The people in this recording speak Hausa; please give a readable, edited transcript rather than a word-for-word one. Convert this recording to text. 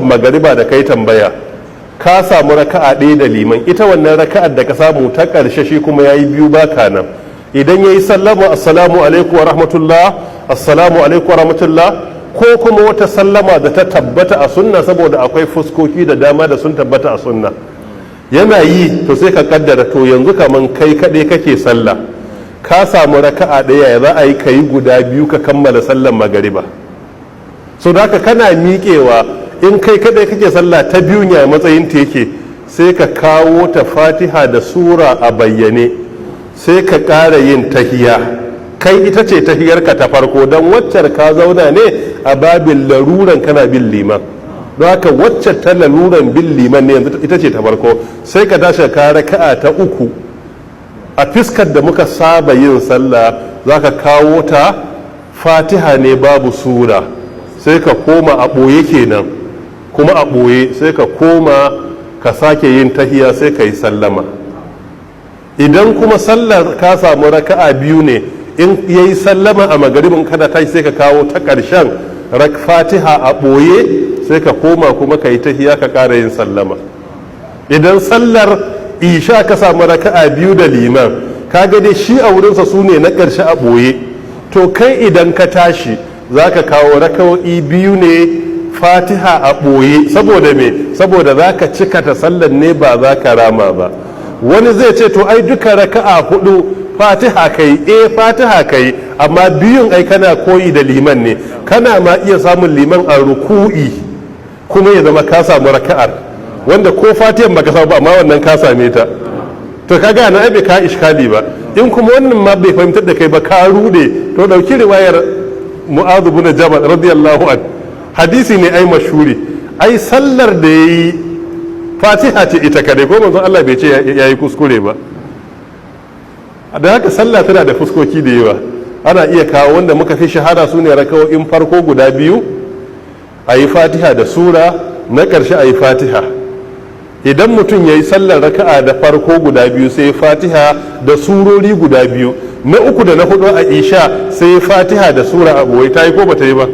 Magariba da kai tambaya, ka samu raka'a ɗaya da liman. Ita wannan raka'ar da ka samu ta ƙarshe, shi kuma yayi biyu, baka nan. Idan yayi sallama, "Assalamu alaikum wa rahmatullah, assalamu alaikum wa rahmatullah," ko kuma wata sallama da ta tabbata a sunna, saboda akwai fuskoki da dama da sun tabbata a sunna, yana yi, to sai ka kaddara, to yanzu kaman kai kaɗai kake sallah, ka samu raka'a ɗaya, ya za a yi ka yi guda biyu ka kammala sallan magariba? So da haka kana miƙewa, in kai kaɗai kake sallah, ta biyun ya matsayin ta yake? Sai ka kawo ta Fatiha da sura a bayyane, sai ka ƙara yin tahiya. Kai ita ce tahiyarka ta farko, don waccar ka zauna ne a babin laruran kana bin liman. Don haka wacce ta laruran bin liman ne, yanzu ita ce ta farko. Sai ka tashi ka raka'a ta uku. A fiskar da muka saba yin sallah, za ka kawo ta Fatiha ne babu sura, sai ka koma a ɓoye kenan. Kuma a ɓoye sai ka koma ka sake yin tahiya, sai ka yi sallama. Idan kuma sallar ka samu raka'a biyu ne, in yayi sallama a magaribin, kada tashi, sai ka kawo ta ƙarshen rak Fatiha a ɓoye, sai ka koma kuma ka yi tahiya, ka ƙara yin sallama. Idan sallar isha ka samu raka'a biyu da liman, ka ga dai shi a wurinsa su ne na ƙarshe a ɓoye. To kai idan ka tashi, za ka kawo raka'o'i biyu ne Fatiha a ɓoye. Saboda me? Saboda za ka cika ta sallar ne, ba za ka rama ba. Wani zai ce, "To ai duka raka'a hudu Fatiha kai." Eh, Fatiha kai, amma biyun ai kana koyi da liman ne. Kana ma iya samun liman a ruku'i kuma ya zama ka samu raka'ar, wanda ko Fatihan baka samu ba, amma wannan ka same ta. To kaga na ai bai ka iskali ba. In kuma wannan ma bai fahimtar da kai ba, ka rude, to dauki riwayar Mu'adh bin Jabal radiyallahu an. Hadisi ne ai mashhuri. Ai sallar da yayi Fatiha ce ita kadai, ko manzon Allah bai ce yayi kuskure ba. Da haka sallah tana da fuskoki da yawa. Ana iya kawo wanda muka fi shahara, su ne rakawo'in farko guda biyu a yi Fatiha da sura, na ƙarshe a yi Fatiha. Idan mutum ya yi sallar raka'a da farko guda biyu sai Fatiha da surori guda biyu, na uku da na hudu a isha sai Fatiha da sura a ɓoye, ta yi ko ba ta yi ba?